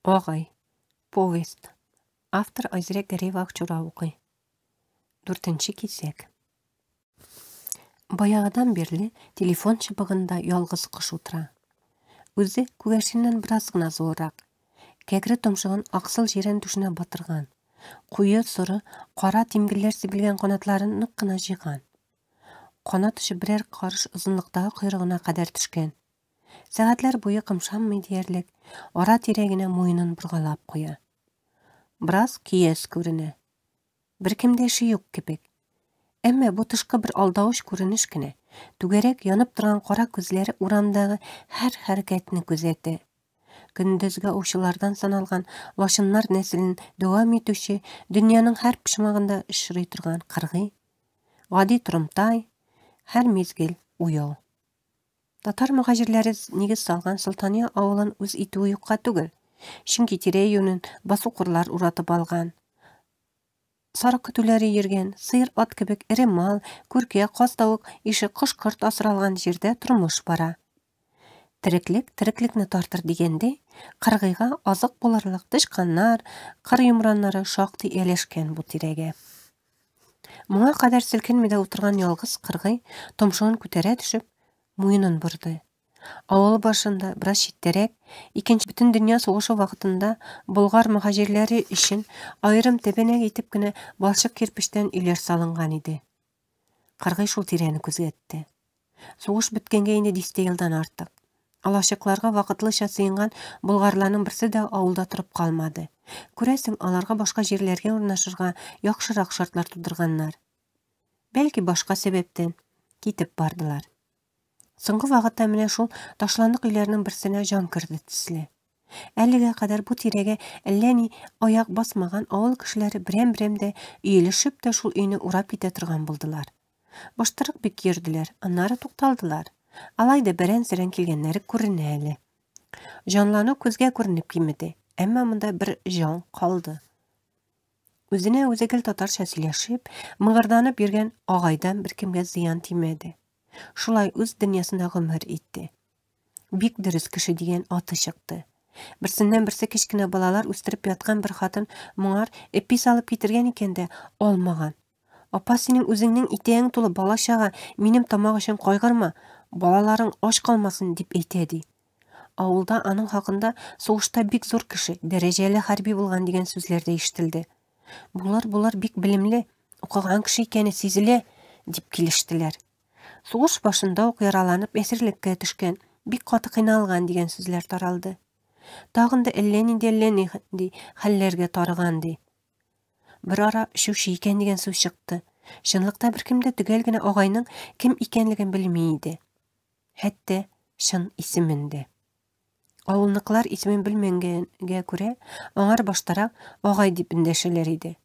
Агай. Повесть. Автор Айзирәк Гәрәева Акчура укый. Дүртенче кисәк. Баягыдан бирле телефон чыбыгында ялгыз кош утыра. Үзе күгәрченнән бераз гына зуррак. Кәкре томшыгын аксыл җирән түшенә батырган. Куе соры, кара тимгелләр сибелгән канатларын нык кына җыйган. Канат очы берәр карыш озынлыктагы койрыгына кадәр төшкән. Сәгатьләр буе кымшанмый диярлек, ара-тирә генә муенын боргалап куя. Бераз көяз күренә. Беркемдә эше юк кебек. Әмма бу тышкы бер алдавыч күренеш кенә. Түгәрәк янып торган кара күзләре урамдагы һәр хәрәкәтне күзәтә. Көндезге аучылардан саналган лачыннар нәселен дәвам итүче, дөньяның һәр почмагында очрый торган кыргый, гади торымтай, һәр мизгел уяу. Татар мөһаҗирләре нигез салган Солтания авылын үз итүе юкка түгел, чөнки тирә-юнен басу-кырлар уратып алган. Сарык көтүләре йөргән, сыер-ат кебек эре мал, күркә, каз-тавык ише кош-корт асралган җирдә тормыш бара. Тереклек тереклекне тартыр дигәндәй, кыргыйга азык булырлык тычканнар, кыр йомраннары шактый ияләшкән бу тирәгә. Моңа кадәр селкенми дә утырган ялгыз кыргый, томшыгын күтәрә төшеп, муенын борды. Авыл башында, бераз читтәрәк, Икенче бөтендөнья сугышы вакытында болгар мөһаҗирләре өчен аерым тәбәнәк итеп кенә балчык кирпечтән өйләр салынган иде. Кыргый шул тирәне күзәтте. Сугыш беткәнгә инде дистә елдан артык. Алачыкларга вакытлыча сыенган болгарларның берсе дә авылда торып калмады. Күрәсең, аларга башка җирләргә урнашырга яхшырак шартлар тудырганнар. Бәлки башка сәбәптән китеп бардылар. Соңгы вакытта менә шул ташландык өйләрнең берсенә җан керде төсле. Әлегә кадәр бу тирәгә әллә ни аяк басмаган авыл кешеләре берәм-берәм дә өелешеп тә шул өйне урап китә торган булдылар. Баштарак бик йөрделәр, аннары тукталдылар. Алай да берән-сәрән килгәннәре күренә әле. Җанлану күзгә күренеп кимеде, әмма монда бер җан калды. Үзенә үзе гел татарча сөйләшеп, мыгырданып йөргән агайдан беркемгә зыян тимәде. Шулай үз дөньясында гомер итте. Бик дөрес кеше дигән аты чыкты. Берсеннән-берсе кечкенә балалар үстереп яткан бер хатын моңар эпи салып китергән икән дә, алмаган. Апа, синең үзеңнең итәгең тулы бала-чага, минем тамак өчен кайгырма, балаларың ач калмасын, дип әйтә, ди. Авылда аның хакында сугышта бик зур кеше, дәрәҗәле хәрби булган дигән сүзләр дә ишетелде. Булыр, булыр, бик белемле, укыган кеше икәне сизелә, дип килештеләр. Сугыш башында ук яраланып әсирлеккә төшкән, бик каты кыйналган дигән сүзләр таралды. Тагын да әллә нинди әллә нинди хәлләргә тарыган, ди. Берара эчүче икән дигән сүз чыкты. Чынлыкта беркем дә төгәл генә агайның кем икәнлеген белми иде. Хәтта чын исемен дә. Авылныкылар исемен белмәгәнгә күрә, аңар баштарак агай дип эндәшәләр иде.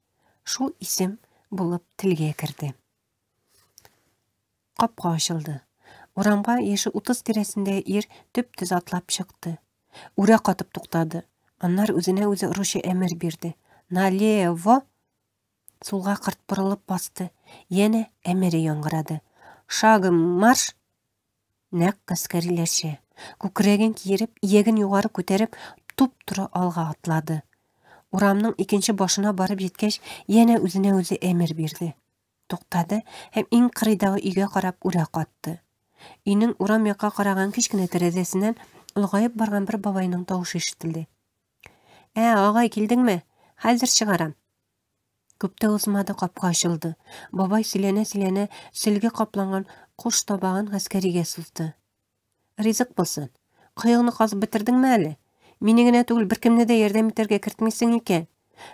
Шул исем булып телгә керде. Капка ачылды. Урамга яше 30 тирәсендә ир төп-төз атлап чыкты. Үрә катып туктады. Аннары үзенә үзе русча әмер бирде. Налево! Сулга кырт борылып басты. Янә әмере яңгырады. Шагом марш! Нәкъ гаскәриләрчә. Күкрәген киереп, ияген югары күтәреп, туп-туры алга атлады. Урамның икенче башына барып җиткәч, янә үзенә үзе әмер бирде. Туктады һәм иң кырыйдагы өйгә карап үрә катты. Өйнең урам якка караган кечкенә тәрәзәсеннән олыгаеп барган бер бабайның тавышы ишетелде. Ә, агай, килдеңме? Хәзер чыгарам. Күп тә узмады, капка ачылды. Бабай сөйләнә-сөйләнә сөлге капланган кош табагын гаскәригә сузды. Ризык булсын. Коеңны казып бетердеңме әле? Мине генә түгел, беркемне дә ярдәм итәргә кертмисең икән.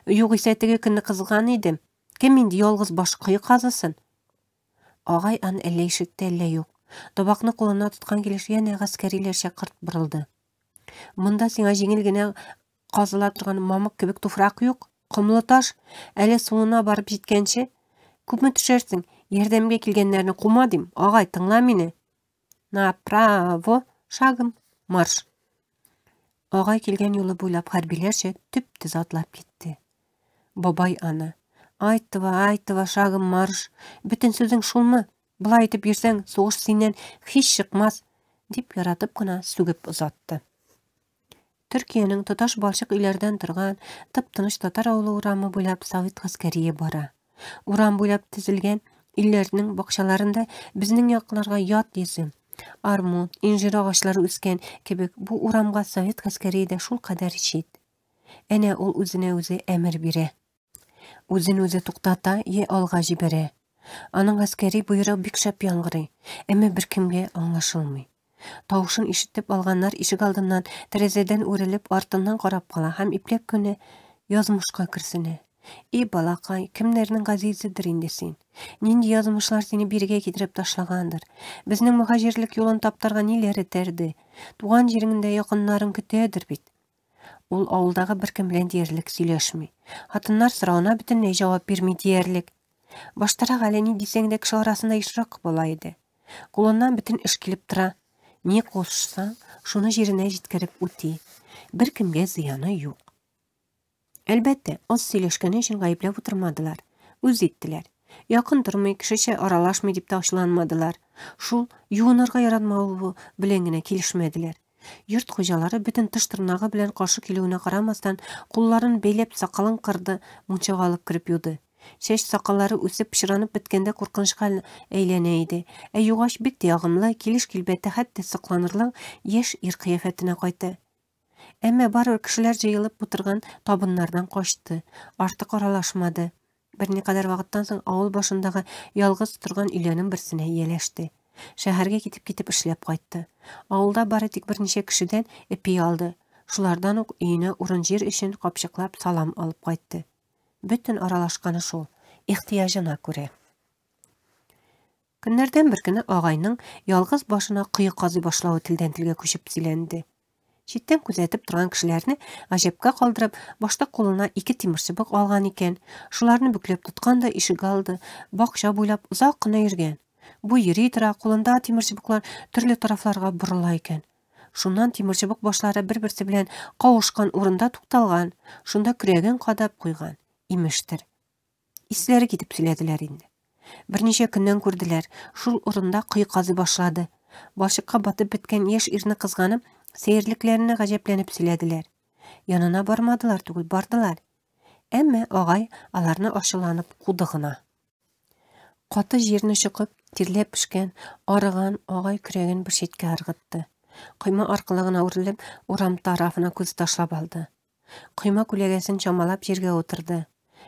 Югыйсә теге көнне кызган идем. Кем инде ялгыз баш кое казысын? Агай аны әллә ишетте, әллә юк. Табакны кулына тоткан килеш янә гаскәриләрчә кырт борылды. Монда сиңа җиңел генә казыла торган мамык кебек туфрак юк, комлы таш. Әле суына барып җиткәнче, күпме төшәрсең? Ярдәмгә килгәннәрне кума дим. Агай, тыңла мине. Направо, шагом, марш. Агай килгән юлы буйлап хәрбиләрчә төп-төз атлап китте. Бабай аны. Айтова, айтова, шагом марш. Бөтен сүзең шулмы? Болай итеп йөрсәң, сугыш синнән һич чыкмас, дип яратып кына сүгеп озатты. Төркиянең тоташ балчык өйләрдән торган тып-тыныч татар авылы урамы буйлап совет гаскәрие бара. Урам буйлап тезелгән өйләрнең бакчаларында безнең якларга ят йөзем, армут, инжир агачлары үскән кебек бу урамга совет гаскәрие дә шулкадәр чит. Әнә ул үзенә үзе әмер бирә. Үзен үзе туктата йә алга җибәрә. Аның гаскәри боерыгы бик шәп яңгырый, әмма беркемгә аңлашылмый. Тавышын ишетеп алганнар ишек алдыннан, тәрәзәдән үрелеп, артыннан карап кала һәм ипләп кенә язмышка керсенә. И балакай, кемнәрнең газизедер инде син? Нинди язмышлар сине бирегә китереп ташлагандыр? Безнең мөһаҗирлек юлын таптарга ниләр этәрде? Туган җиреңдә якыннарың көтәдер бит. Ул авылдагы беркем белән диярлек сөйләшми. Хатыннар соравына бөтенләй җавап бирми диярлек. Баштарак әле ни дисәң дә кеше арасында ешрак була иде. Кулыннан бөтен эш килеп тора. Ни кушсаң, шуны җиренә җиткереп үти. Беркемгә зыяны юк. Әлбәттә, аз сөйләшкәне өчен гаепләп утырмадылар. Үз иттеләр. Якын тормый, кешечә аралашмый дип тә ачуланмадылар. Шул юынырга яратмавы белән генә килешмәделәр. Йорт хуҗалары бөтен тыш-тырнагы белән каршы килүенә карамастан, кулларын бәйләп сакалын кырды, мунчага алып кереп юды. Чәч-сакаллары үсеп, пычранып беткәндә куркынычка әйләнә иде. Ә югач бик тә ягымлы, килеш-килбәте хәтта сокланырлык яшь ир кыяфәтенә кайтты. Әмма барыбер кешеләр җыелып утырган табыннардан качты, артык аралашмады. Берникадәр вакыттан соң авыл башындагы ялгыз торган өйләрнең берсенә ияләште. Шәһәргә китеп-китеп эшләп кайтты. Авылда бары тик берничә кешедән ипи алды. Шулардан ук өенә урын-җир өчен капчыклап салам алып кайтты. Бөтен аралашканы шул, ихтыяҗына күрә. Көннәрдән бер көне агайның ялгыз башына кое казый башлавы телдән телгә күчеп сөйләнде. Читтән күзәтеп торган кешеләрне гаҗәпкә калдырып, башта кулына ике тимерчыбык алган икән, шуларны бөкләп тоткан да ишегалды, бакча буйлап озак кына йөргән. Бу йөри тора, кулында тимерчыбыклар төрле тарафларга борыла икән. Шуннан тимерчыбык башлары бер-берсе белән кавышкан урында тукталган, шунда көрәген кадап куйган, имештер. Исләре китеп сөйләделәр инде. Берничә көннән күрделәр, шул урында кое казый башлады. Балчыкка батып беткән яшь ирне кызганып, сәерлекләренә гаҗәпләнеп сөйләделәр. Янына бармадылар түгел, бардылар. Әмма агай аларны ачуланып куды гына. Каты җирне чокып, тирләп пешкән, арыган агай көрәген бер читкә ыргытты. Койма аркылы гына үрелеп, урам тарафына күз ташлап алды. Койма күләгәсен чамалап җиргә утырды.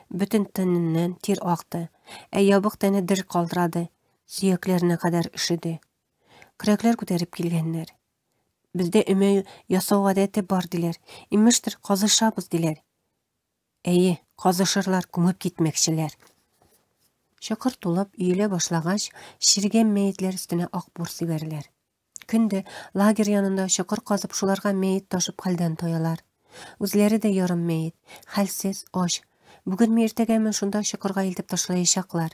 Бөтен тәненнән тир акты, ә ябык тәне дер калтырады, сөякләренә кадәр өшеде. Көрәкләр күтәреп килгәннәр. Бездә өмә ясау гадәте бар, диләр. Имештер, казышабыз, диләр. Әйе, казышырлар, күмеп китмәкчеләр. Чокыр тулып, өелә башлагач, чиргән мәетләр өстенә акбур сибәрләр. Көн дә лагерь янында чокыр казып, шуларга мәет ташып хәлдән таялар. Үзләре дә ярым мәет, хәлсез, ач. Бүгенме, иртәгәме шунда чокырга илтеп ташлаячаклар.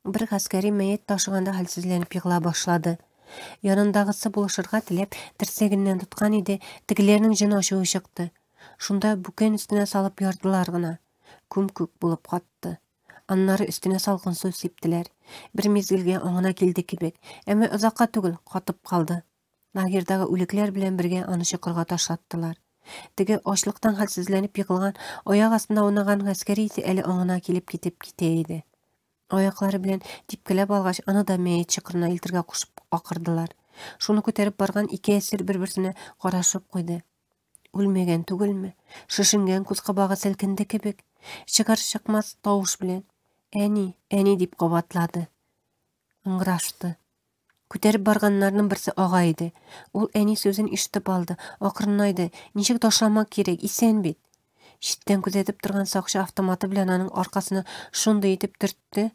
Бер гаскәри мәет ташыганда хәлсезләнеп егыла башлады. Янындагысы булышырга теләп, терсәгеннән тоткан иде, тегеләрнең җен ачуы чыкты. Шунда бүкән өстенә салып ярдылар гына. Күм-күк булып катты. Аннары өстенә салкын су сиптеләр. Бер мизгелгә аңына килде кебек, әмма озакка түгел, катып калды. Лагерьдагы үлекләр белән бергә аны чокырга ташлаттылар. Теге ачлыктан хәлсезләнеп егылган, аяк астында аунаган гаскәри исә әле аңына килеп китеп китә иде. Аяклары белән типкеләп алгач, аны да мәет чокырына илтергә кушып акырдылар. Шуны күтәреп барган ике әсир бер-берсенә карашып куйды. Үлмәгән түгелме? Шешенгән күз кабагы селкенде кебек. Чыгар-чыкмас тавыш белән Әни, әни дип кабатлады. Ыңгырашты. Күтәреп барганнарның берсе ага иде. Ул әни сүзен ишетеп алды, акрынайды. Ничек ташламак кирәк, исән бит. Читтән күзәтеп торган сакчы автоматы белән аның аркасына шундый итеп төртте.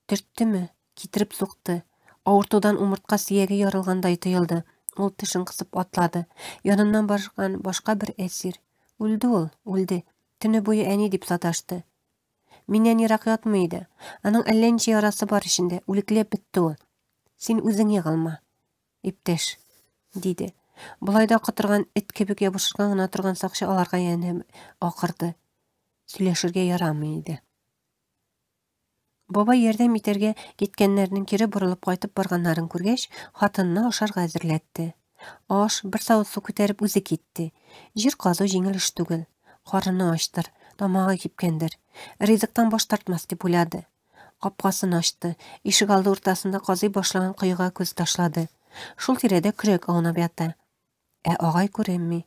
Төрттеме? Китереп сукты. Авыртудан умыртка сөяге ярылгандай тоелды. Ул тешен кысып атлады. Яныннан барган башка бер әсир. Үлде ул, үлде. Төне буе әни дип саташты. Миннән ерак ятмый иде. Аның әллә ничә ярасы бар эчендә. Үлекләп бетте ул. Син үзең егылма, иптәш, диде. Болай да котырган эт кебек ябышырга гына торган сакчы аларга янә акырды. Сөйләшергә ярамый иде. Бабай ярдәм итәргә киткәннәрнең кире борылып кайтып барганнарын күргәч, хатынына ашарга әзерләтте. Аш, бер савыт су күтәреп үзе китте. Җир казу җиңел эш түгел. Карыны ачтыр, тамагы кипкәндер. Ризыктан баш тартмас дип уйлады. Капкасын ачты, ишегалды уртасында казый башлаган коега күз ташлады. Шул тирәдә көрәк аунап ята. Ә агай күренми.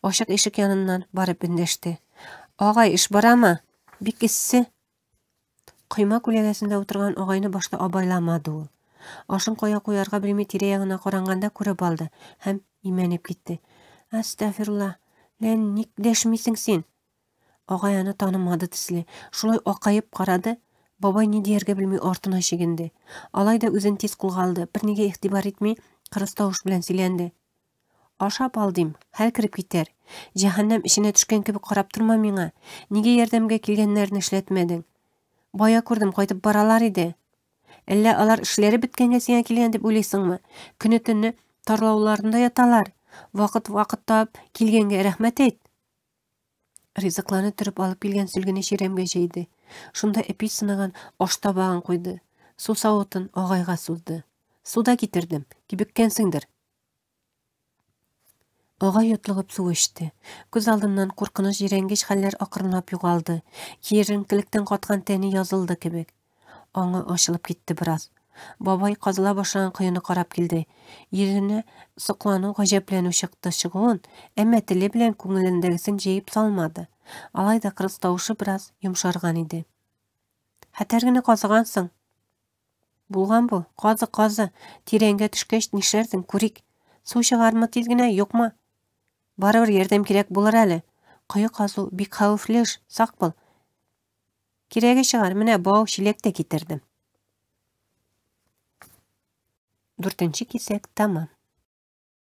Ачык ишек яныннан барып эндәште. Агай, эш барамы? Бик эссе. Койма күләгәсендә утырган агайны башта абайламады ул. Ашын кая куярга белми тирә-ягына каранганда күреп алды һәм имәнеп китте. Әстәфирулла, лән ник дәшмисең син? Агай аны танымады төсле, шулай акаеп карады. Бабай ни дияргә белми артына чигенде. Алай да үзен тиз кулга алды, бернигә игътибар итми, кырыс тавыш белән сөйләнде. Ашап ал, дим, хәл кереп китәр. Җәһәннәм эченә төшкән кебек карап торма миңа. Нигә ярдәмгә килгәннәрне эшләтмәдең? Бая күрдем, кайтып баралар иде. Әллә алар эшләре беткәнгә сиңа килгән дип уйлыйсыңмы? Көне-төне тарлауларында яталар. Вакыт-вакыт табып, килгәнгә рәхмәт әйт. Ризыкларны төреп алып килгән сөлгене чирәмгә җәйде. Шунда эпи сынаган аш табагын куйды. Су савытын агайга сузды. Су да китердем, кибеккәнсеңдер. Агай йотлыгып су эчте. Күз алдыннан куркыныч җирәнгеч хәлләр акрынлап югалды. Киеренкелектән каткан тәне язылды кебек. Аңы ачылып китте бераз. Бабай казыла башлаган коены карап килде. Йөзенә соклану, гаҗәпләнү чыкты чыгуын, әмма теле белән күңелендәгесен җәеп салмады. Алай да кырыс тавышы бераз йомшарган иде. Хәтәр генә казыгансың. Булган бу, казы, казы. Тирәнгә төшкәч нишләрсең, күрик. Су чыгармы тиз генә, юкмы? Барыбер ярдәм кирәк булыр әле. Кое казу бик хәвефле эш, сак бул. Кирәге чыгар, менә бау, чиләк тә китердем. Дүртенче кисәк тәмам.